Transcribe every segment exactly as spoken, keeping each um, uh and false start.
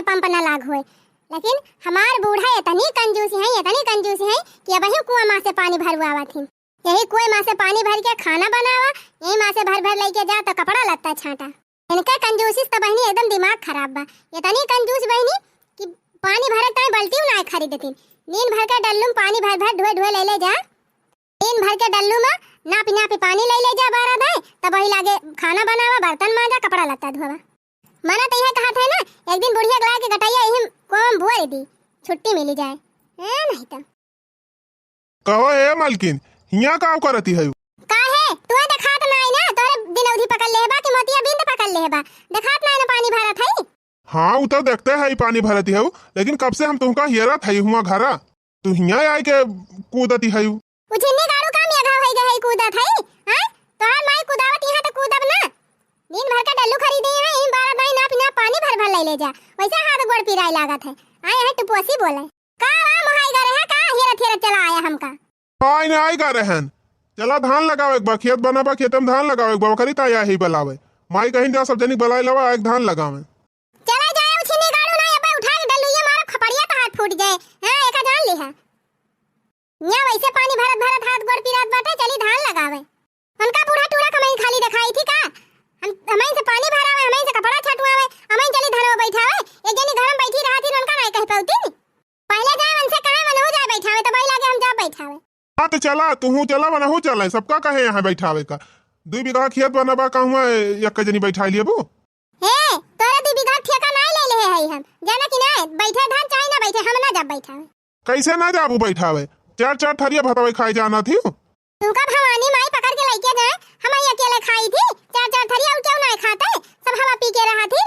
पंप ना लाग होए। लेकिन हमार बूढ़ा इतनी कंजूसी है, इतनी कंजूसी है कि अबहियो कुआँ मा से पानी भरवावत ही। यही कुएँ मा से पानी भर के खाना बनावा, यही मा से भर भर लइके जा तो कपड़ा लत्ता छाँटा। इनके कंजूसी से तो बहिनी एकदम दिमाग खराब बा। इतनी कंजूस बहिनी कि पानी भरे ताई बाल्टी ना खरीदतीन। नीन भर के डल्लू में पानी भर भर ढुए ढुए ले ले जा। नीन भर के डल्लू में नापी नापी पानी ले ले जा बारह दाई, तब वही लागे खाना बनावा, बर्तन मांजा, कपड़ा लत्ता धोवा। मना तो यह कहत है ना, एक दिन बुढ़िया के लाए के गटैया यही कुआँ में बुआ दी, छुट्टी मिली जाए। ए, नहीं तो। कहो ए मलकिन, हियाँ काव करती है? काहे? तुहे देखात नाई ना, तोरे दिनौधी पकड़ लेहे बा कि मोतिया बिंद पकड़ लेहे बा? देखात नाई ना पानी भरत है? हाँ, उ तो देखते है पानी भरती है, लेकिन कब से हम तुमका हियरत है हुआ घरा। तू हियाँ आए के कूदती है? उ छिन्नी गाड़ू का मेघा होई गए है कूदत है? हाँ? तोहार माई कुदावत यहाँ तो कूदब ना। दिन भर का डल्लू खरीदे हैं, इन बारह दाई नाप नाप पानी भर भर ले ले जा। वैसे हाथ गोड़ पिराए लागत है। आए हैं टुपोसी बोले। का वा मोहाई गा रहे का? हेरत हेरत चला आया हमका। आई ना आई गा रहन। चला धान लगावे के बा, खेत बना बा, खेत में धान लगावे के बा, ओकरी ताई आई बलावे। माई कहीं जा सब जनी बलाई लवा, आए धान लगावे। चला जाए उछिनी गाड़ू ना, अबे उठा के डल्लुइया मारब खपड़िया तो हाथ फूट जाए। हाँ, एका जान लिहा। यहाँ वैसे पानी भरत भरत हाथ गोड़ पिरात बाटे, चली धान लगावे। उनका बूढ़ा टूरा कमाई खाली देखाई थी का? हम, हमइन से पानी भरावे, हमइन से कपड़ा छटवावे, हमइन चली धनवा बैठावे। एक जनी घर में बैठी रहती, उनका नहीं कह पाउती। पहले जाए उनसे कहे, मनहु जाए बैठावे, तो भाई लागे हम जाब बैठावे। हाँ, तो चला, तुहू चला, मनहु चला, सबका कहे यहाँ बैठावे का। दुई बीघा खेत बना बा, कहूँ एक जनी बैठा लिए बू। हे, तोरा दुई बीघा ठेका नाई ले लेहे हई हम, जाना कि नाई? बैठे धान चाहे ना बैठे, हम ना जाब बैठावे। कैसे ना जाबू बैठावे? चार चार थरिया भतवे खाए जाना थी। तुमका भवानी माई पकड़ के लइके जाए, हम ही अकेले खाई थी? चार चार थरिया और क्यों नाई खाते? सब हवा पी के रहा थी।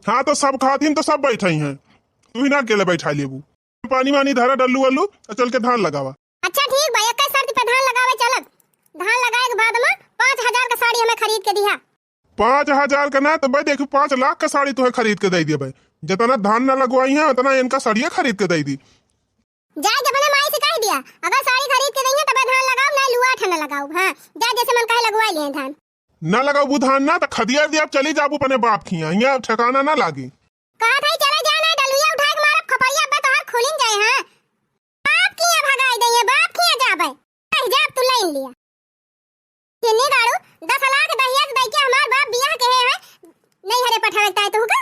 हाँ, तो सब खाथिन तो सब बैठई हैं, तू ही ना अकेले बैठा लेबू। पानी वानी धरा डल्लू वल्लू और चल के धान लगावा। अच्छा ठीक बा, एक शर्त पे धान लगावे चलब। धान लगाए के बाद में पाँच हजार का साड़ी हमें खरीद के दिहा। पाँच हजार का ना तो भाई देखो, पाँच लाख का साड़ी तुम्हें खरीद के दे दिया भाई। जितना धान ना लगवाई है उतना इनका साड़ियाँ खरीद के दे दी। जाए के अपने माई से कह दिया, अगर साड़ी खरीद के देंगे तबे धान लगाओ, ना लुआ ठा ना लगाओ। हाँ, जा जैसे मन कहे लगवा लिए धान। ना लगाओ धान ना तो खदिया दिया, चली जाबू अपने बाप खिया, यहाँ ठिकाना ना लागी। कहा था चला जा ना, डलुया उठा के मारब खपड़िया अब्बे तोहार खुलिन जाए। हाँ, बाप खिया भगाई दे, बाप खिया जाबे। नहीं जाब तू लाइन लिया। किन्नी गाड़ू, दस लाख दहिया दे के हमार बाप बियाह के है, नहीं हरे पठावे ताए तू का?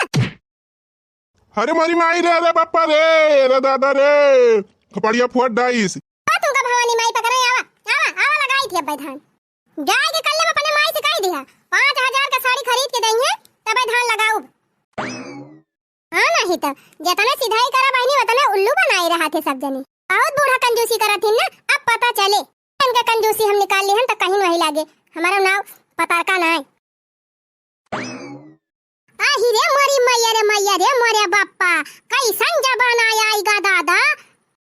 अरे मोरी माई रे, अरे बापा रे, अरे दादा रे, खपड़िया फुआ डाइस। ओ तू का भवानी माई पकड़े आवा, आवा, आवा लगाई थी अब्बे धान। जाए के कल्ले में अपने माई से कह दिया, पाँच हजार का साड़ी खरीद के देंगे, तबे धान लगाउब। हाँ नहीं तो, जतने सिधाई करा बहिनी, उतने उल्लू बनाए रहा थे सब जने। बहुत बूढ़ा कंजूसी करा थी ना, अब पता चले। इनका कंजूसी हम निकाल ली हन तो कहीं नहीं लागे, हमारा नाव पतारका ना है। आही रे मोरी मैया रे मैया रे मोरे बाप्पा, कैसन जमाना आई गा दादा।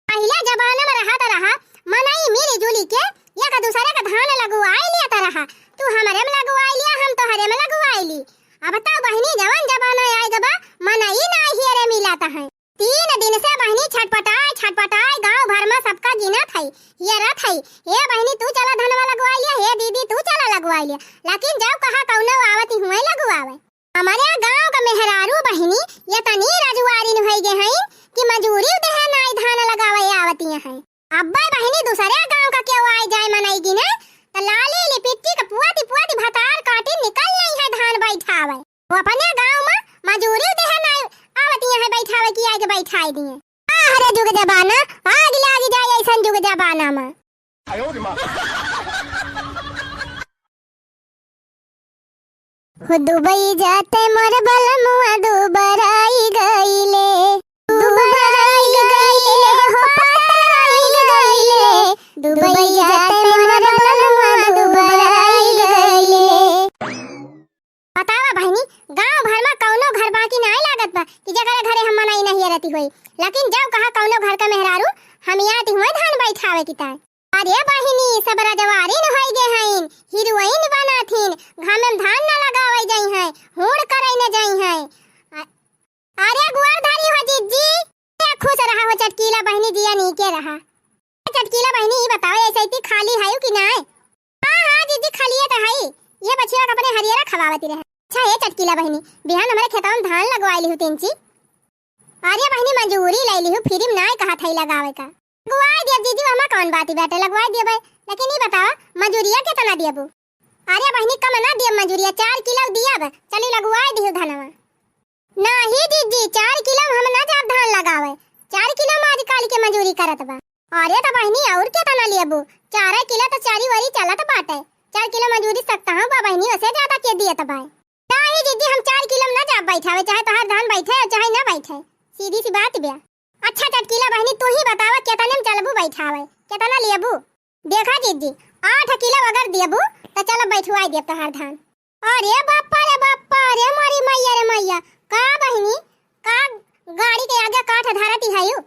पहिले जमाना में रहत रहा, मनई मिली जुली के एक दूसरे का धान लगवाई लियत रहा। तू हमरे में लगवाई लिया, हम तोहरे में लगवाई ली। अब तो बहिनी जवन जमाना आई गबा, मनई नाही हियरे मिलत है। तीन दिन से बहिनी छटपटाए छटपटाए गांव भर में सबका गिनत है, हियरत है। हे बहिनी तू चला धनवा लगवाई लिया, हे दीदी तू चला लगवाई लिया। लेकिन जब कहा कौनो आवती हुए लगवावे। हमरे गांव का मेहरारू बहिनी इतनी रजुआरिन होइ गए हैं कि मजूरी देहे नाई धान लगावे आवती हैं। अब्बे बहिनी दूसरे गांव का केहू आए जाए मनई गिने, त लाली लिपिट्टी के पुआती पुआती भतार काटी निकल नहीं है धान बैठावे। वो अपने गांव में मजूरी देहे नाई आवती हैं बैठावे कि आके बैठाई दिए। आह रे जुग जमाना, आग लागी जाए ऐसन जुग जमाना में। हो दुबई जाते मोर बलमुआ दुबराई गईले, दुबराई गईले, हो पतराई गईले, दुबई जाते मोर बलमुआ दुबराई गईले। बतावा बहिनी, गांव भर में कौनो घर बाकी नाय लागत बा कि जेकरे घरे हम मनई नहीं रहती होई, लेकिन जब कहा कौनो घर का मेहरारू हम आती हुए धान बैठावे की ताय। अरे बहिनी, सब रजवारिन होई गे हईन, हीरोइन बनाथिन, घामे में धान न लगावे जाई हैं, हूड़ करे न जाई हैं। अ-, अरे गुआर धरी हो जिज्जी, ए खुश रहा हो चटकीला बहिनी, जिया नीके रहा। चटकीला बहिनी, ई बताओ, ऐसे इतनी खाली है कि नाय? हाँ, हाँ जिज्जी, खालिए तो है, ये बछिया के अपने हरियरा खवावती रहे। अच्छा, ए चटकीला बहिनी, बिहान हमारे खेतवा में धान लगवाई ली हूँ तीन ची। अरे बहिनी, मजूरी लइ लिहू, free में नाय कहत है लगावे का। लगवाइ देब जीजी, ओहमा कौन बात बाटे, लगवाइ देबै। लेकिन ई बतावा, मजूरिया केतना देबू? अरे बहिनी, कम ना देब मजूरिया, चार किलो देब, चली लगवाइ दिहू धनवा। नाही जीजी, चार किलो हम ना जाब धान लगावे, चार किलो में आजकल के मजूरी करत बा। अरे त बहिनी, और केतना लेबू? चार किलो त चारी ओरी चलत बाटे, चार किलो मजूरी सकता हूँ बा बहिनी, ओसे ज्यादा के दियत बा। नाही जीजी, हम चार किलो में ना जाब बैठावे, चाहे तोहार धान बैठे और चाहे ना बैठे, सीधी सी बात बा। अच्छा चटकीला बहिनी, तू ही बतावा, केतने में चलबू बैठावे, केतना लेबू? देखा जीजी, आठ किलो अगर देबू, त चल बैठवाई देब तोहार धान। अरे बापा रे बापा, रे मोरी मैया रे मैया, का बहिनी, का गाड़ी के आगे काठ धरती है यू?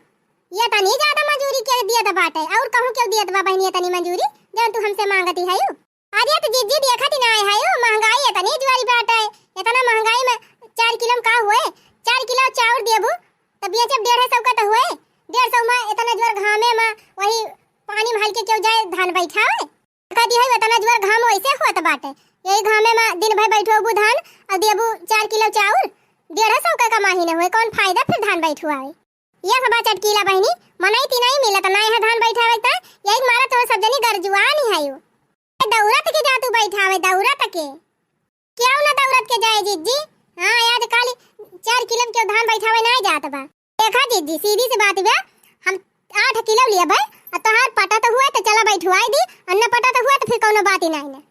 ये तनी ज्यादा मजूरी के दियत बाटे, और कहूँ केहू दियत बा बहिनी ये तनी मजूरी, जौन तू हमसे मांगती है यू? अरे त जीजी देखत ही नाय है यू, महंगाई एतनी जुआरी बाटे, एतना महंगाई में चार किलो में का हुए? चार किलो चाउर देबू, त बेचब डेढ़ सौ का त हुए, डेढ़ सौ में एतना जोर घामे में वही पानी में हल्के केहू जाए धान बैठावे? कहती है, एतना जोर घाम वैसे होत बाटे, यही घामे में दिन भर बैठोबू धान और देबू चार किलो चाउर, डेढ़ सौ का कमाही न हुए, कौन फायदा फिर धान बैठुआवे? ये सब चटकीला बहिनी, मनई तिनई मिलत ना है धान बैठावे त, यही मारा तो सब जनी गरजुआनी है यू। दौरत के जा तू बैठावे, दौरत के। क्यों ना दौरत के जाए जीजी? हाँ, आजकल चार किलो के धान बैठावे ना जात बा। देखा जीजी, सीधी सी बात बा, हम आठ किलो लेबै, आ तोहार पटत हुए त चला बैठवाई दी, और न पटत हुए त फिर कौनो बात ही नहीं ने।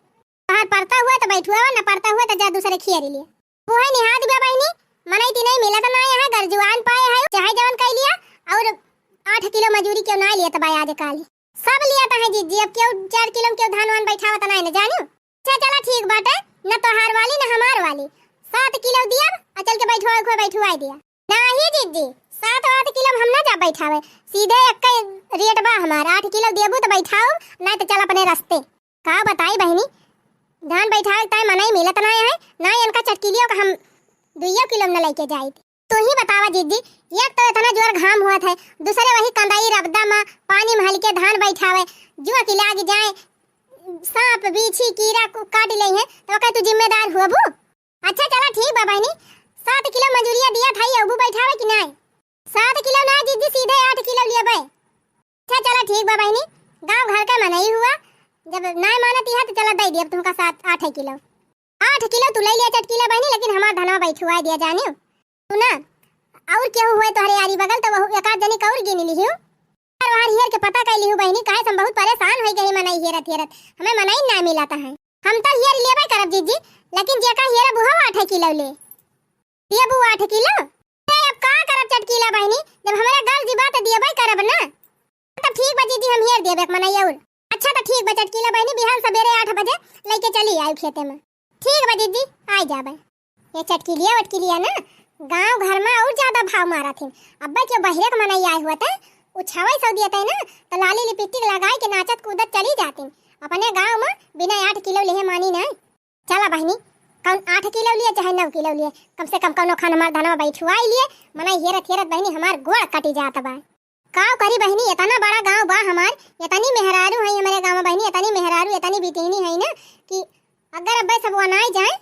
तोहार पड़ता हुए त बैठवावा, न पड़ता हुए त जा दूसरे खियारी ले। उहे निहाद बा बहिनी, मनई तिनई मिलत ना है, गरजुआन पाए है, चाहे जवन कई लिया, और आठ किलो मजूरी क्यों ना लियत बा आजकल। सब लियत है जीजी, अब क्यों चार किलो में क्यों धान वान बैठावत ना है न जानियो। अच्छा चला ठीक बाटे, न तोहार वाली न हमार वाली, सात किलो दियब, आ चल के बैठवा, बैठवाई दिया। नाही जीजी, सात आठ किलो में हम ना जा बैठावे, सीधे एक रेट बा हमार, आठ किलो देबू त बैठाओ, नहीं त चल अपने रास्ते। का बताई बहिनी, धान बैठावे के ताई मनई मिलत ना है, ना इनका चटकिलियों का हम दुइयो किलो में न लेके जाई। तू ही बतावा जीजी, एक तो इतना जोर घाम हुआ है, दूसरे वही कंदाई रबदा में पानी में हल्के धान बैठावे, जुआ की लाग जाए, सांप बीछी कीड़ा कु-, काट ले हैं, तो ओकर तू जिम्मेदार हुआ बू? अच्छा चला ठीक बा बहिनी, सात किलो मजूरिया दिया था, अबू बैठावे कि नाय? सात किलो ना जीजी, सीधे आठ किलो लेबै। अच्छा चला ठीक बा बहिनी, गाँव घर का मनई हुआ, जब नाय मानती है तो चला दे दिया तुमका सात आठ किलो। आठ किलो तू ले लिया चटकीला बहिनी, लेकिन हमार धनवा बैठुआ दिया जानियो। सुना, और केहू हुए तोहरे यारी बगल तो वहू एक आध जनी का और गिन लिहियो। और वहाँ हियर के पता कर लिहू बहिनी, काहे से हम बहुत परेशान हो गए मनई हेरत हेरत, हमें मनई ना मिलत है। हम तो हियर लेबे करब जीजी, लेकिन जेका हियर बुहा आठ किलो ले। देबू आठ किलो? ए, अब का करब चटकीला बहिनी, जब हमरा गल जी बात देबे करब ना। तब ठीक बा जीजी, हम हियर देबे एक मनई और। अच्छा त ठीक बा चटकीला बहिनी, बिहान सबेरे आठ बजे लेके चली आयु खेते में। ठीक बा जीजी, आई जाबे। ये चटकिलिया वटकिलिया ना, गाँव घर में और ज्यादा भाव मारत हिन। अब्बे के बहिरे के मनई आए हुआ थे, उ छवई सौ दिया थे ना, तो लाली लिपस्टिक लगाए के नाचत कूदत चली जातिन। अपने गाँव में बिना आठ किलो लेहे मानी ना। चला बहिनी, कौन आठ किलो लिए चाहे नौ किलो लिए, कम से कम कौनो खान हमार धनवा बैठुआई लिए, मनई हेरत हेरत बहिनी हमार गोड़ कटी जात बा। काव करी बहिनी, इतना बड़ा गाँव बा हमार, इतनी मेहरारू है हमारे गाँव में बहिनी, इतनी मेहरारू, इतनी बिटिनी है ना कि अगर अब्बे सब वनाई जाए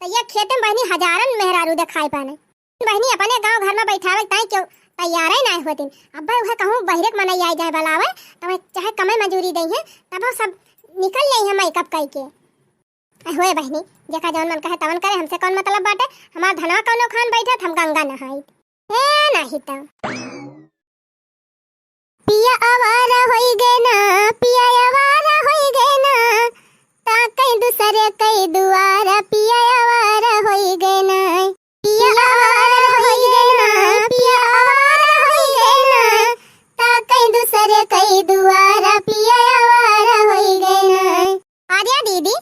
तो ये खेत में बहिनी हजारन मेहरारू दिखाई पाने। बहिनी अपने गाँव घर में बैठावे ताई क्यों तैयार ही ना होतिन। अब्बे वह कहूँ बहिरे के मनई आई जाए बुलावे, तो वह चाहे कमे मजूरी दई है, तब वो सब निकल जाई है मेकअप कई के। अ, होए बहिनी, जेका जौन मन कहे तवन करे, हमसे कौन मतलब बाटे? हमार धनवा कौनो खान बैठत, हम गंगा नहाई। ए, नाही त। पिया आवारा होई गए ना, पिया आवारा होई गए ना, ता कई दूसरे कई दुआरा, पिया आवारा होई गए ना। पिया आवारा होई गए ना, पिया आवारा होई गए ना, ता कई दूसरे कई दुआरा, पिया आवारा होई गए ना। अरे दीदी,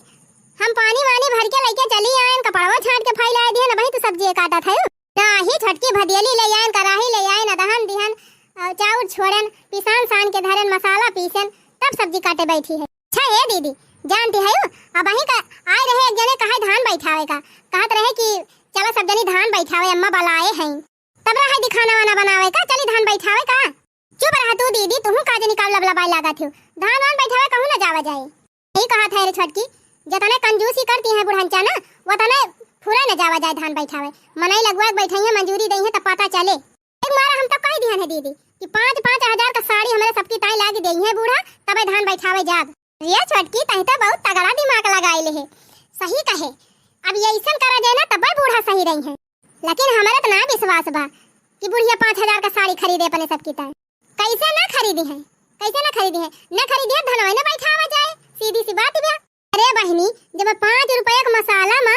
हम पानी वानी भर के लेके चली आयन, कपड़वा छाट के फैलाए दिहन, अबही तू सब्जी काटत है। नाही, छोटकी भदियली ले आयन, कराही ले आयन, अदहन दिहन, अ, चाउर छोड़न, पिसान सान के धरन, मसाला पीसन, तब सब्जी काटे बैठी है। अच्छा ए दीदी, जानती है, अबही का आए रहे एक जने कहे धान बैठावे का, कहत रहे कि चला सब जनी धान बैठावे, अम्मा बलाए हैं। तब रहे दी खाना वाना बनावे का, चली धान बैठावे का। चुप रहा तू दीदी, तुहू का जनी का लबलबाई लागत हो। धान वान बैठावे कहूँ न जावा जाए। यही कहा था रे छोटकी, जतने कंजूसी करती हैं बुढ़ंचा ना, वतने फुरे न जावा जाए धान बैठावे। मनई लगवा के बैठई है, मंजूरी दई है, तब पता चले। एक मारा हम तो कह दिहन है दीदी कि पाँच पाँच हजार का साड़ी हमरे सबकी ताई लागी देइहैं बूढ़ा, तबे धान बैठावे जाब। ये छोटकी, तही तो बहुत तगड़ा दिमाग लगाइले है। सही कहे, अब ये ऐसन करा जाए ना, तबे बूढ़ा सही रहिहैं। लेकिन हमरे तो ना विश्वास बा कि बुढ़िया पाँच हजार का साड़ी खरीदे अपने सबकी ताई। कैसे ना खरीदिहैं, कैसे ना खरीदिहैं? ना खरीदिहैं, धनवा ना बैठावा जाए, सीधी सी बात बा। अरे बहिनी, जब पाँच रुपया के मसाला मा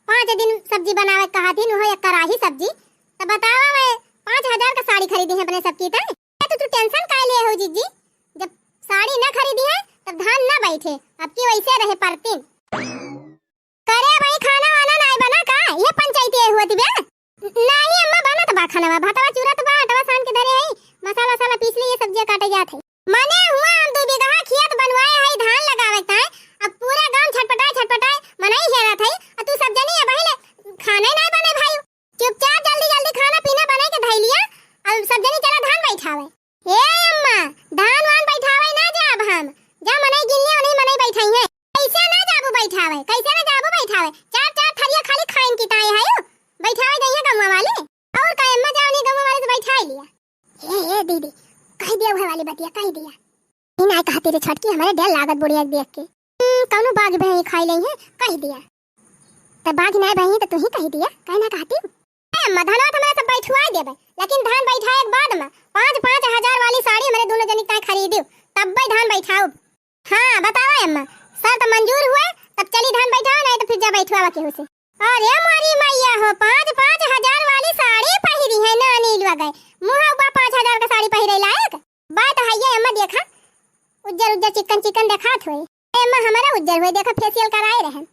पाँच दिन सब्जी बनावे के कहा थी, उहो एक कराही सब्जी, तो बतावा मैं पाँच हजार का साड़ी खरीदिहैं अपने सबकी ताई। तो तू tension काहे लिए हो जिज्जी? जब साड़ी ना खरीदिहैं, तब धान ना बैठे, अब की वैसे रहे परतीन। करे भाई, खाना वाना नाय बना का? ये पंचायती है हुआ तिबे? नहीं अम्मा, बनत बा खाना, भातवा चूरत बा, आटवा सान के धरे है, मसाला वसाला पीस लिए, सब्जिया काटे जात है। मने हुआ हम दू बीघा खेत बनवाए है धान लगावे ताय, अब पूरा गांव छटपटाए छटपटाए मनई हेरत है, और तू सब जनी अबही ले खाना ही नाय बने भाई। चुपचाप जल्दी जल्दी खाना पीना बने के धई लिया, और सब जनी चला धान बैठावे। हे अम्मा, धान वान बैठावे ना जाब हम। जा मनई गिन लिया, उन्हीं मनई बैठाई है। कैसे ना जाबू बैठावे, कैसे ना जाबू बैठावे? चार चार थरिया खाली खाइन की ताई है, बैठावे जाइए गौवा वाले। और का अम्मा, जा उन्हीं गौवा वाले से बैठाई लिया। हे, हे दीदी, कह दिया वह वाली बतिया, कह दिया। ई ना कहती रे छोटकी, हमरे डर लागत बुढ़िया के देख के। हम्म, कौनो बाघ भई खाई लेइहैं, कह दिया। त बाघ ना भई त तू ही कह दिया, कहे ना कहती। ए अम्मा, धनवा त हमरे सब बैठुआई देबे, लेकिन धान बैठाए के बाद मा पाँच पाँच हजार वाली साड़ी हमरे दोनों जनी ताई खरीदियो, तब्बे धान बैठाउब। हाँ, बतावा अम्मा, शर्त मंजूर हुए, तब चली धान बैठाओ, नहीं तो फिर जा बैठवावा केहू से। अरे मोरी मैया हो, पाँच पाँच हजार वाली साड़ी पहिरी है नानी लोग, मुँह ऊपर पाँच हजार का साड़ी पहिरे लायक। बात है ये अम्मा, देखा, उज्जर उज्जर चिकन चिकन देखात होई। ए अम्मा, हमारा उज्जर हुए, देखा facial कराए रहन।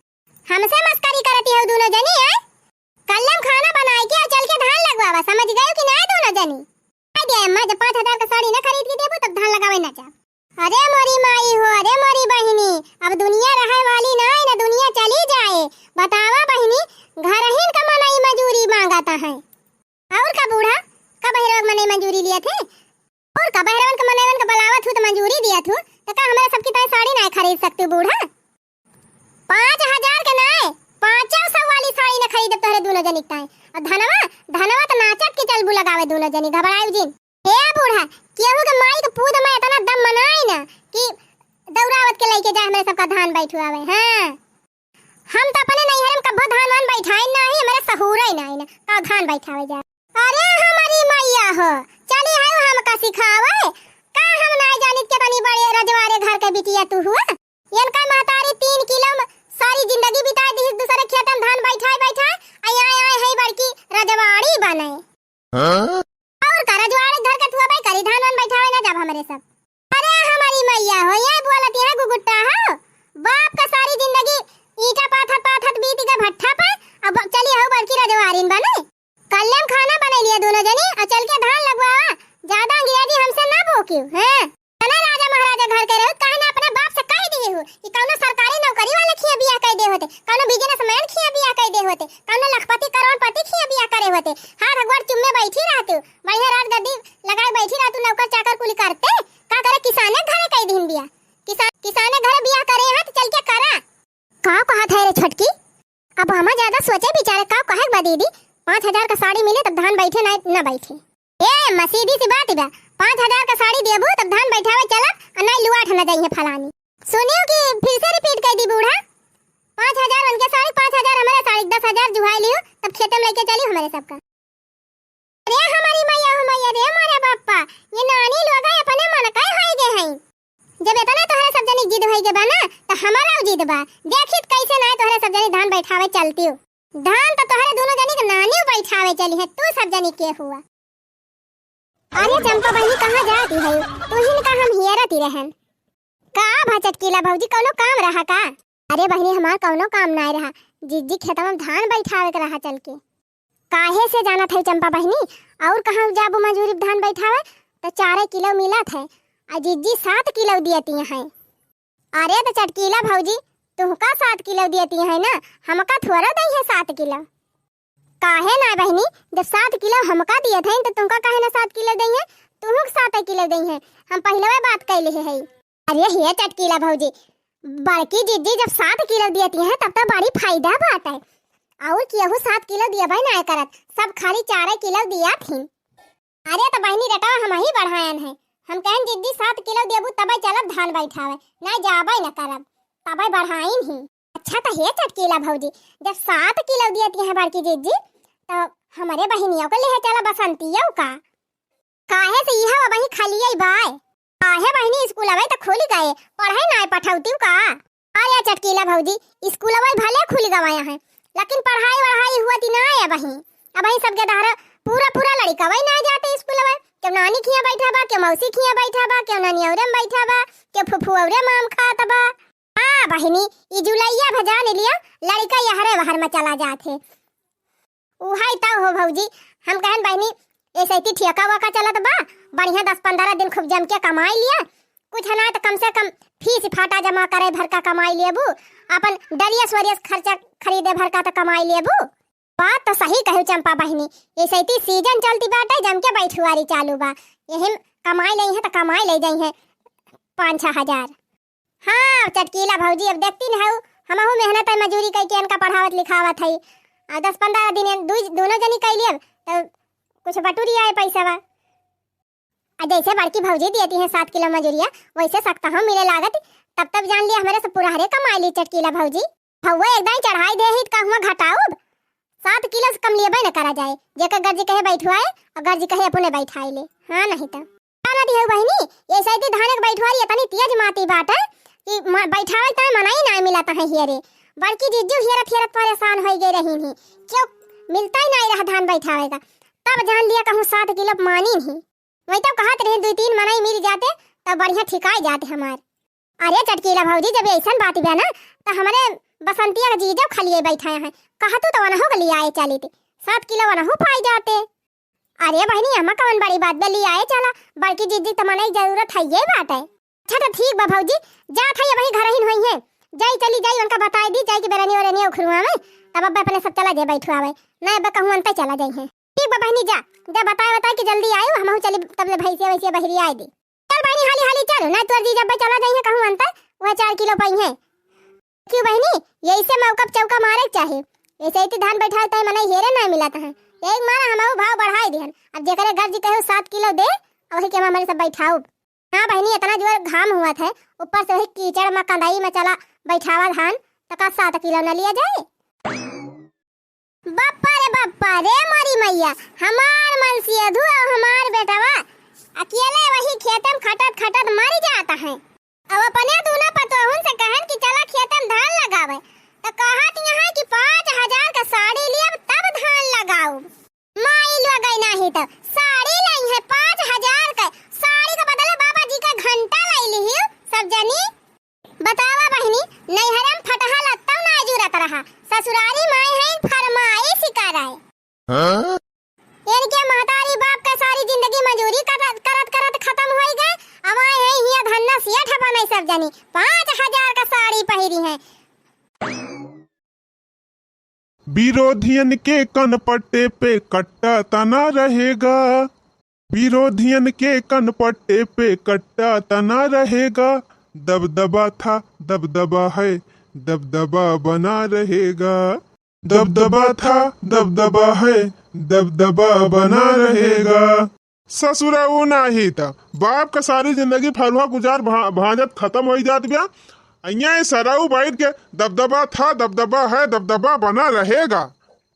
हमसे मस्करी करती हो दोनों जनी, हैं? कल्लम खाना बनाए के और चल के धान लगवावा, समझ गयो कि ना दोनों जनी? कह दिया अम्मा, जब पाँच हजार का साड़ी ना खरीद के देबो, तब धान लगावे ना जा। अरे मोरी माई हो, अरे मोरी बहिनी, अब दुनिया रहे वाली ना है, ना दुनिया चली जाए। बतावा बहिनी, घरहिन का मनई मजूरी मांगता है। और का बूढ़ा, का बहिरवा के मनई मजूरी लिया थे? और का बहिरवन के मनईवन के बुलावत हूँ तो मजूरी दिया थू, तो का हमरा सबकी ताई साड़ी ना खरीद सकती बूढ़ा? पाँच हजार के नाय, पाँचौ सौ वाली साड़ी न खरीदब तोहरे दूनो जनी के ताई। और धनवा, धनवा त नाचत के चलबू लगावे दूनो जनी, घबरायू जिन। हे बूढ़ा, केहू के माई के पूत में इतना दम मनाई न कि दौड़ावत के लइके जाए हमरे सबका धान बैठुआवे। हाँ, हम त अपने नैहर में कब्बो धान वान बैठाइन नाही, हमरे सहूरे नाही न का धान बैठावे जाए। अरे हमारी मैया हो, चली है हमका सिखावे, का हम नाही जानित के तनी बड़े रजवारे घर के बिटिया तू हुआ। इनका महतारी तीन किलो म-, सारी जिंदगी बिताए दी दूसरे खेतन धान बैठाए बैठाए, आई आए आए है बड़की रजवाड़ी बने। हाँ? और का रजवाड़ी घर के थुआ भाई करी, धान वान बैठावे ना जब हमरे सब। अरे हमारी मैया हो, ये बोलत यहाँ गुगुट्टा हो, बाप का सारी जिंदगी ईंटा पाथत पाथत बीत गए भट्ठा पे, अब चली हो बड़की रजवाड़ीन बने। कल्ले में खाना बनाई लिया दोनों जनी और चल के धान लगवावा। ज्यादा अंग्रेजी हमसे ना बोकियो, हैं? तने राजा महाराजा घर के रहो, काहे ना अपने बाप से कह दिए हो कि कौनो सरकारी नौकरी वाले खिया बियाह कर दे होते, कौनो businessman खिया बियाह कर दे होते, कौनो लखपति करोड़पति खिया बियाह करे होते। हाथ अगवार चुम्मे बैठी रहते हो, बढ़िया राजगद्दी लगाए बैठी रहते, नौकर चाकर कुली करते, का करे किसाने घरे कह दीन बियाह, किसान, किसाने घरे बियाह करे हैं तो चल के करा। का कहत है रे छोटकी? अब हमा ज्यादा सोचे विचारे का कहे के बा दीदी, पाँच हजार का साड़ी मिले तब धान बैठे ना, ना बैठे। ए अम्मा, सीधी सी बात बा, पाँच हजार का साड़ी देबू तब धान बैठावे चलब, आ नहीं लुआठ न जाइए फलानी। सुनियो कि फिर से repeat कर दी बूढ़ा, पाँच हजार उनके साड़ी, पाँच हजार हमारे साड़ी, दस हजार जुहाई लियो, तब खेते में लेके चली हमारे सबका। अरे हमारी मैया हो मैया रे, मोरे बाप्पा, ये नानी लोग है अपने मन का होई गए हैं। जब इतना तोहरे सब जनी जिद होई गए बा ना, तो हमारा जिद बा। देखित कैसे ना तोहरे सब जनी धान बैठावे चलती हो। धान तो तोहरे दोनों जनी के नानी बैठावे चली है, तू सब जनी के हुआ। अरे चंपा बहनी, कहाँ जाती है? तू ही का हम हियरती रहन। का भा चटकीला भौजी, कौनो काम रहा का? अरे बहनी, हमार कौनो काम नाय रहा, जिज्जी खेतवा में धान बैठावे के रहा चल के। काहे से जानत है चंपा बहनी, और कहाँ जाबू मजूरी धान बैठावे, तो चारे किलो मिलत है, आ जिज्जी सात किलो दियती हैं। अरे तो चटकीला भौजी, तुहका सात किलो दियती है ना, हमका थोड़ा दई है सात किलो। काहे ना बहनी, जब सात किलो हमका दिए थे तो तुमका काहे ना सात किलो दई है? तुहू के सात किलो दई है, हम पहले बात कैले है। अरे हे चटकीला भौजी, बड़की जिज्जी जब सात किलो दियती है तब तो बड़ी फायदा बात है। और केहू सात किलो दियबे ना करत, सब खाली चार किलो दिया थी। अरे त बहिनी, रेटवा हमही बढ़ायन है। हम कहन जिज्जी सात किलो देबू तबै चलब धान बैठावे, नाहीं जाबै न करब, तबै बढ़ाइन ही। अच्छा त हे चटकीला भौजी, जब सात किलो दियत हैं बड़की जिज्जी, त हमरे बहिनियो के लेहे चला बसंतियो का। काहे से इहा वही खालियै बाय? काहे बहिनी, स्कूलवे त खुलि गए, पढ़ै नाय पठौतिउ का? अरे चटकीला भौजी, स्कूलवे भले खुलि गवा हैं, लेकिन पढ़ाई वढ़ाई हुअत ही नाय अबही। अबही सब गदहर पूरा पूरा लड़िकवै नाय जाते स्कूलवे। केहू नानी खिया बैठा बा, केहू मौसी खिया बैठा बा, केहू नानी औरे में बैठा बा, केहू फुफू औरे माम खात बा। हाँ बहिनी, ई जुलैया भजान लिया, लड़िका यहरे वहर में चला जात है। उहाई तौ हो भौजी, हम कहन बहिनी, ऐसे ही ठेका वका चलत बा, बढ़िया दस पन्द्रह दिन खूब जम के कमाई लिया, कुछ ना त कम से कम फीस फाटा जमा करे भर का कमाई लेबू, अपन डरियस वरियस खर्चा खरीदे भर का त कमाई लेबू। बात त सही कहू चंपा बहिनी, ऐसे ही सीजन चलती बाटे, जम के बैठुआरी चालू बा, यही कमाई लई है त कमाई ले जाई है पाँच छह हजार। हाँ चटकीला भौजी, अब देखती न हऊ, हमहू मेहनत है मजूरी कई के इनका पढ़ावत लिखावत है। आ दस पन्द्रह दिन ये दुई, दोनों जनी कई लेब, तो कुछ बटुरी आए पैसा बा। आ जैसे बड़की भौजी देती हैं सात किलो मजूरिया, वैसे सकता हो मिले लागत, तब तब जान लिया हमरे से पूरा हरे कमाई ली चटकीला भौजी। भौवा एक दाई चढ़ाई दे ही त का हुआ घटाउब? सात किलो से कम लेबे न करा जाए, जेकर गर्जी कहे बैठवाए और गर्जी कहे अपने बैठाई ले। हाँ नहीं तो। का ना दिहु बहिनी, ये सैती धान के बैठवारी इतनी तेज माती बाटे कि म-, बैठावे ताए मनई ना मिलत है हियरे। बड़की जिज्जू हियरत हियरत परेशान होई गई रही ही। क्यों मिलता ही नहीं रहा धान बैठावे का। तब जान लिया कहूँ सात किलो मानी नहीं। वही तो कहत रहे दुई तीन मनई मिल जाते तब बढ़िया ठिकाई जाते हमार। अरे चटकीला भौजी, जब ऐसन बात बा ना, त हमरे बसंतिया के जीजो खलिए बैठाए हैं। कहतू तो वनहु के लिए आए चलित, सात किलो वनहु पाई जाते। अरे बहिनी, एमा कवन बड़ी बात बा, लिए आए चला, बड़की जिज्जी त मनई जरूरत है ये बात है। अच्छा त ठीक बा भौजी, जात है अबही घरहिन होई है, जाई चली जाई उनका बताई दी, जाई के बेरनी ओरनी उखरुआ में, तब अब अपने सब चला जाए बैठुआवे, ना अब कहूँ अंते चला जाई है। ठीक बा बहिनी, जा, जा बताए बताए कि जल्दी आयो, हमहू चली तब ले भैंसिया वैसिया बहिरी आए दी। चल बहिनी, हाली हाली चल, ना तोर जीजा अब्बे चला जाइहे कहूँ अंतर, वह चार किलो पइहे। क्यों बहिनी, यही से मौका पे चौका मारे के चाही। ऐसे ही धान बैठाए तय मनई हेरे ना मिलत है, यही मारा हमहू भाव बढ़ाई दिहन। अब जेकरे गर्जी कहे सात किलो दे, वही के हमारे सब बैठाउब। हाँ बहिनी, इतना जोर घाम हुआ था, ऊपर से वही कीचड़ में कंदाई में चला बैठावा धान, तो का सात किलो न लिया जाए? बप्पा रे बप्पा रे मोरी मैया, हमार मनसेधू और हमार बेटवा अकेले वही खेते में खटत खटत मर जाता है। अब अपने दूना पतोहुन से कहन कि चला खेते में धान लगावे, तो कहत यहाँ कि पाँच हजार का साड़ी लियब तब धान लगाऊ। माई लोगई नाही तो साड़ी लाई है पाँच हजार का, साड़ी के बदले बाबा जी का घंटा लाई लिही सब जनी। बतावा बहिनी, नैहरे में फटहा लत्तौ ना जुरत रहा, ससुरारी माई है फरमाइश करे। हाँ? इनके महतारी बाप का सारी जिंदगी मजूरी करत, करत, करत खतम होई गए। अब आए हैं हिया धन्ना सेठ बने सब जनी, पाँच हजार का साड़ी पहिरी है। विरोधियन के कनपट्टे पे कट्टा तना रहेगा, विरोधियन के कनपट्टे पे कट्टा तना रहेगा। दबदबा था, दबदबा है, दबदबा बना रहेगा। दबदबा था, दबदबा है, दबदबा बना रहेगा। ससुरा ऊ नाही त बाप का सारी जिंदगी फरुहा गुजार भा-, भांजत खतम होई जात बिया। अइया सरऊ बैठ के दबदबा था, दबदबा है, दबदबा बना रहेगा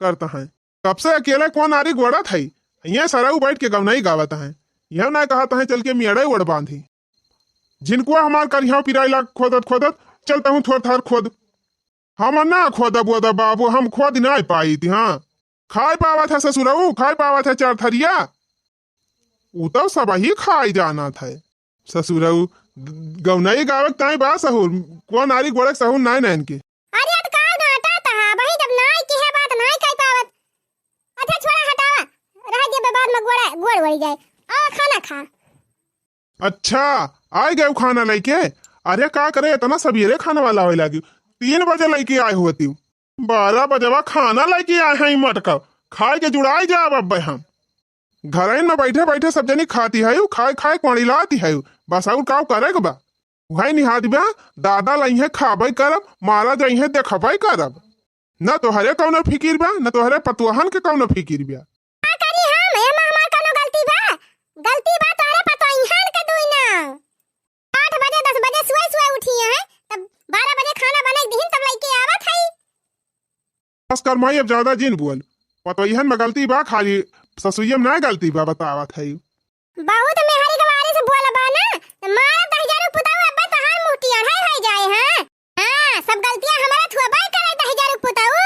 करत है। कब से अकेले कौन आरी गोड़त है? अइया सरऊ बैठ के गवनई गावत है। यह ना कहत है चल के मियड़े ओड़ बांधी। झिनकुआ हमार करिहाव पिराई लाग खोदत खोदत, चल तहूँ थोर थार खोद। हम ना खोदब ओदब बाबू, हम खोद नाय पाइत, हाँ। खाए पावत है ससुरऊ, खाए पावत है चार थरिया। ऊ तो सबही खाए जानत है। ससुरऊ, गौनई गावे के ताई बा सहूर, कौन आरी गोड़े के सहूर नाय नैन के। अरे, अब का डांटा तहा, बही जब नाय की है बात नाय कह पावत। अच्छा, छोड़ा, हटावा, रह दे, बाद में गोड़ा, गोड़ वड़ी जाए। आ, खाना खा। अच्छा, आइ गए खाना लइके? अरे का करे, इतना सबेरे खाना वाला आवे लागी? तीन बजे लइके आए होती। बारह बजवा खाना लइके आए हैं मटका, खाए के जुड़ाई जाब अब्बे हम। घरइन में बैठे बैठे सब जनी खाती है, खाए खाए कोड़ी लाती है, बस और काव करे के बा? वही निहात बा, दादा लइहे खाबे करब, मारा जइहे देखबे करब। न तोहरे कौनो फिकिर बा, न तोहरे पतुआहन के कौनो फिकिर बा। का करी हम, एमा हमार कौनो गलती बा? गलती बा तोहरे पतोहियन के दुई ना। आठ बजे, दस बजे सुबह सुबह उठी हैं, तब बारह बजे खाना बनाई दिहिन, तब लइके आवत है। बस कर माई, अब ज्यादा जिन बोल। पतोहियन में गलती बा, खाली ससुइया में ना गलती बा, बतावत है। बहुत मेहरी के बारे से बोल बा ना, त मारा दहिजरू पुताऊ, अब्बे तोहार मुंह टेढ़ा होइ जाए, हाँ? हाँ, सब गलतियाँ हमरा थुआ बाय करे दहिजरू पुताऊ।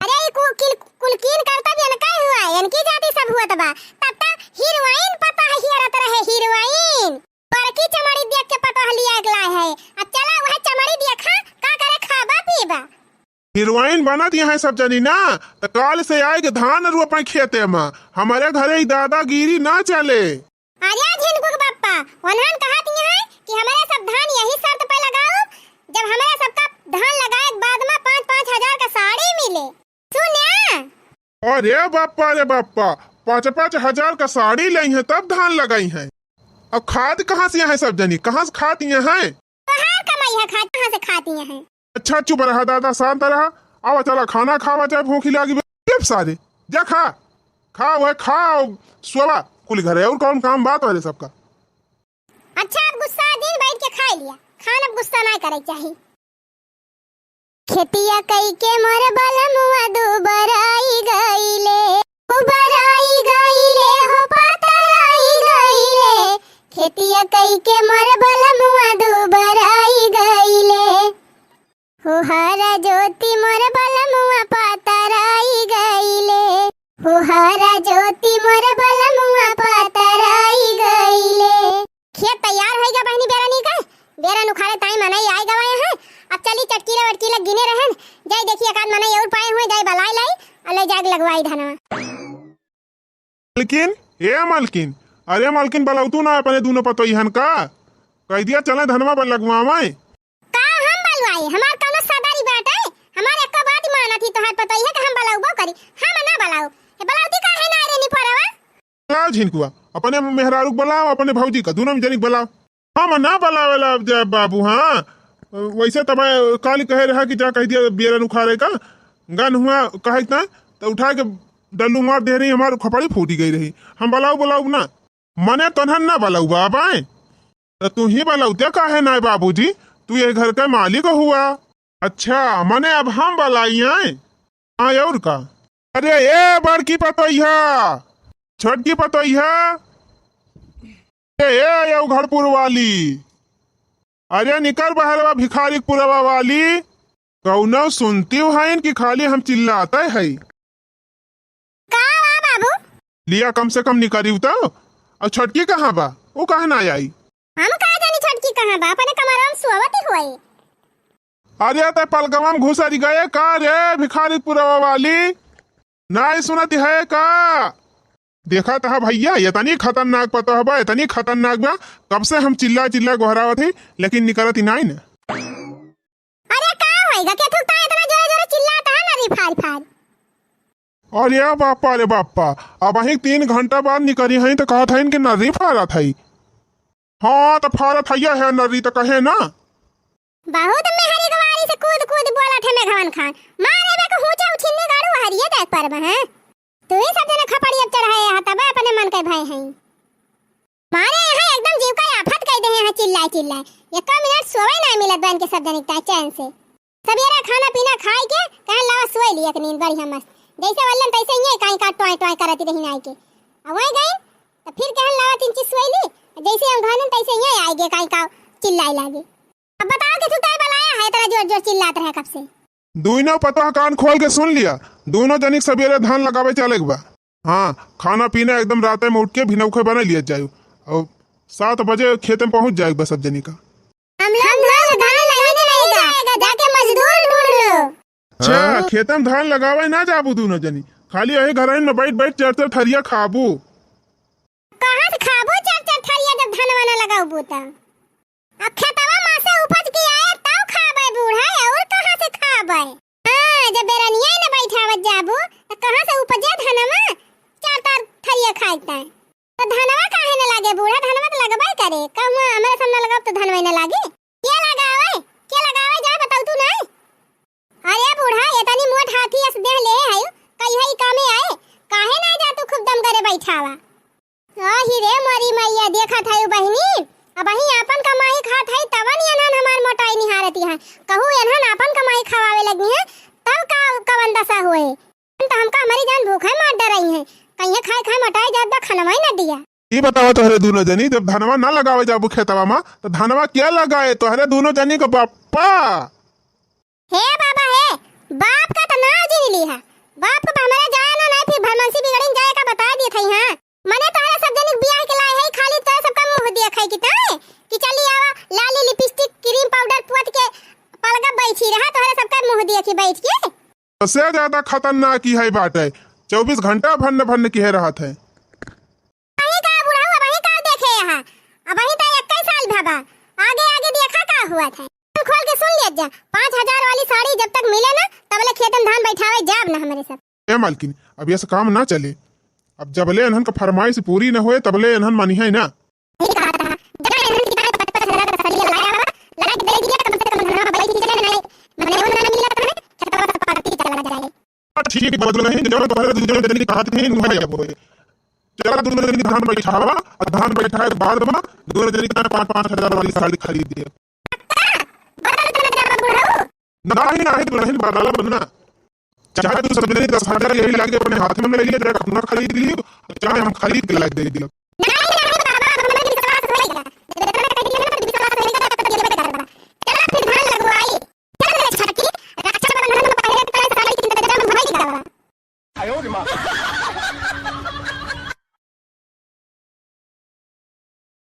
अरे, ई कु-, किल-, कुल कीन करता भी इनका ही हुआ है, इनकी जाति सब हुआ तबा। तब तक हीरोइन पता है, हियरत रहे हीरोइन। बड़की चमड़ी देख के पतोह लिया के लाए है। अब चला वह चमड़ी देखा, का करे, खाबा पीबा। हीरोइन बनत यहाँ सब जनी ना, त काल से आए के धान रोपे खेते में। हमारे घरे ई दादागिरी ना चले। अरे झिनकू के पप्पा, उन्हन कहत यहाँ कि हमारे सब धान यही शर्त पे लगाओ, जब हमारे सबका धान लगाए के बाद में पाँच पाँच हजार का साड़ी मिले। सुन्या? अरे बाप्पा रे बाप्पा, पाँच पाँच हजार का साड़ी लइहैं तब धान लगाइहैं। अब खात कहाँ से यहाँ सब जनी, कहाँ से खात यहाँ? तोहार कमाई है खात, कहाँ से खात यहाँ? अच्छा चुप रहा दादा, शांत रहा। आवा चला खाना खावा, चाहे भूखी लागी बा। चुप सारे, जा खा, खा वह खा, सोवा कुल घरे। और कौन काम बात वाले सबका? अच्छा, अब गुस्सा दिन बैठ के खाए लिया, खान अब गुस्सा ना करे चाही। खेतिया कई के मोर बलमुआ दुबराई गईले, दुबराई गईले हो, पातराई गईले। खेतिया कई के मोर बलमुआ दुबराई गईले। हो हरा ज्योति मोर बलमुआ पातराई गईले। हो हरा ज्योति मोर बलमुआ पातराई गईले। खेत तैयार होइगा बहिनी बेरनी का, बेरन उखाड़े ताई मनई आए गवाए हैं। अब चली चटकीला वटकीला गिने रहन, जाई देखी एक आध मनई और पाए हुए, जाई बलाई लाई और ले जाके लगवाई धनवा। मलकिन, ए मलकिन, अरे मलकिन, बलौतू ना अपने दूनो पतोहियन का? कह दिया चले धनवा बल लगवावे। का हम बलवाई? हमार कौनो सदारी बाटे? हमार एको बात मानत ही तोहार पतोहिया के हम बलौबो करी। हम ना बलाऊ। ए बलौती काहे ना रे निपोरवा? बलाओ झिनकुआ, अपने मेहरारू के बलाओ, अपने भौजी का, दूनो जनी के बलाओ। हम ना बलावेला अब जाए बाबू, हाँ। वैसे तब काली कहे रहा कि जा कह दिया बेरन उखाड़े का, गन हुआ कहे ना, तो उठा के डल्लू मार दे रही, हमार खोपड़ी फूटी गई रही। हम बलाऊ, बलाऊ ना। मने तोन्हन ना बलाऊ बाबा, तो तू ही बलौते काहे ना बाबूजी? तू ये घर का मालिक हुआ। अच्छा, मने अब हम बलाई आए? हाँ, और का? अरे ए बड़की पतोहिया, छोटकी पतोहिया, ए, ए, ए उघड़पुर वाली, अरे निकर बहरवा भिखारीपुरवा वाली, कौनो सुनती हईन कि खाली हम चिल्लाते हई? का बा बाबू? लिया कम से कम निकरी तो, और छोटकी कहाँ बा? वो काहे ना आई? हम का जानी छोटकी कहाँ बा, अपने कमरवा में सोवत ही होई। अरे ते पलकवा में घुसरी गए का रे भिखारीपुरवा वाली? नाई सुनत है का? देखा तहा भैया, इतनी खतरनाक पतोह बा, इतनी खतरनाक बा। कब से हम चिल्ला चिल्ला गोहरावत ही, लेकिन निकरत ही नाई न। अरे का होइगा, केथुक ता इतना जोरे जोरे चिल्लात है नर्री फार फार? अरे बापा रे बापा, अबहीं तीन घंटा बाद निकरी हईं तो कहत हईं कि नर्री फारत हई। हाँ, तो फारत हइया है नर्री, तो कहे ना। बहुत मेहरी गवारी से कूद कूद बोलत है मेघवन खान। मारे बे को हुचा उछिन्नी गाड़ू हरिये देख परबे हैं। तू ही सब जने खपड़ी अब चढ़ाए हा, तबे अपने मन के भय हैं। मारे यहाँ एकदम जीव का आफत कह दे हैं चिल्लाए चिल्लाए। एको मिनट सोवे ना मिलत बहन के सब जने के चैन से। सबेरा खाना पीना खाए के कहन लावा सोए ली एक नींद बढ़िया मस्त। जैसे वल्लन तैसे ही काई का टॉय टॉय करत रही नाई के। अब वही गई तो फिर कहन लावा तीन चीज सोए ली। जैसे हम घानन तैसे ही आए गे काई का चिल्लाए लागे। अब बताओ कि तू तय बलाया है, इतना जोर जोर चिल्लात रहे कब से। दूनो पतोह कान खोल के सुन लिया, दूनो जनिक सबेरे धान लगावे चले के बा। हाँ, खाना पीना एकदम राते में उठ के भिनौखे बना लिया जाए और सात बजे खेते में पहुँच जाए बा सब जनी का। हम लोग धान लगाने नहीं जाएगा, जाके मजदूर ढूंढ लो। अच्छा, हाँ? खेते में धान लगावे ना जाबू दूनो जनी, खाली यही घर में बैठ बैठ चार चार थरिया खाबू। कहाँ से खाबू चार चार थरिया जब धनवा ना लगाबू त? अब खेतवा में से उपज के आए तब खाबे बूढ़ा, और कहाँ से खाबे? हाँ, जब बेरनिया न बैठावत जाबू, त कहाँ से उपजे धनवा? चार चार थरिया खाए ताए। त धनवा काहे न लागे बूढ़ा? धनवा त लगबे करे। कहूँ हमरे सामने लगाओ त धनवा न लागे। के लगावे? के लगावे जाए बताऊ तू नहीं? अरे बूढ़ा, इतनी मोट हाथी अस देह ले है, कहिया ई कामे आए? काहे ना जा तू खूब दम करे बैठावा? आही रे मोरी मैया, देखत है बहिनी, अबहीं आपन कमाई खात है, तवन एनहन हमार मोटाई निहारत है। कहूँ एनहन आपन कमाई खवावे लगी है, तब का कवन दशा होए। तो हमका हमारी जान भूखे मार डरई है, कहिए खाए खाए मोटाई जात बा, खनवा ही ना दिया। ई बतावा तोहरे दूनो जनी, जब धनवा ना लगावे जाबू खेतवा मा, तो धनवा क्या लगाए तोहरे दूनो जनी के बापा? हे बाबा हे, बाप का तो नाव जिन ली है। बाप को हमरे जाए ना नहीं, फिर भरमंसी बिगड़िन जाए का बता दिए थे। हाँ, मने तोहरे सब जनी बियाह के लाए है, खाली तोहरे सबका मुँह देखे की तय कि चली आवा, लाली लिपस्टिक क्रीम पाउडर पोत के पलगा बैठी रहा, तोहरे सबका मुँह देखी बैठ के। सबसे ज्यादा खतरनाक ही है बाटे, चउबीस घंटा भन्न भन्न किहे रहत है। अबहीं का बुढ़ऊ, अबहीं का देखे यहाँ, अबहीं तो इक्कीस साल भबा, आगे आगे देखा का हुआ था। कान खोल के सुन लिया जा, पाँच हजार वाली साड़ी जब तक मिले ना, तबले खेतन धान बैठावे जाब ना हमरे सब। ए मालकिन, अब यस काम ना चले, अब जबले इन्हन का फरमाइश पूरी न होए तबले इन्हन मानिहे ना। ठीक कहा था, जब इन्हन की तरह पचपन हजार का सरिया लाया बा, लाइट दे दिया, कम से कम धनवा बैठ ही चले ना, मने वो ना मिला था, खेतवा सब पार्टी चला जाए। ठीक बदल नहीं, जब तोहरे दूनो जनी कहत नहीं, नुहा जाबो। चला दूनो जनी धान बैठावा, और धान बैठाए के बाद में दूनो जनी का पाँच, पाँच हजार वाली साड़ी खरीद दिया। नहीं, नहीं, दुल्हन बदला बनना। चाहे तू सब जनी दस हजार यही लाके अपने हाथ में ले लिया, चाहे अपना खरीद लियो, चाहे हम खरीद के लाके दे दियो।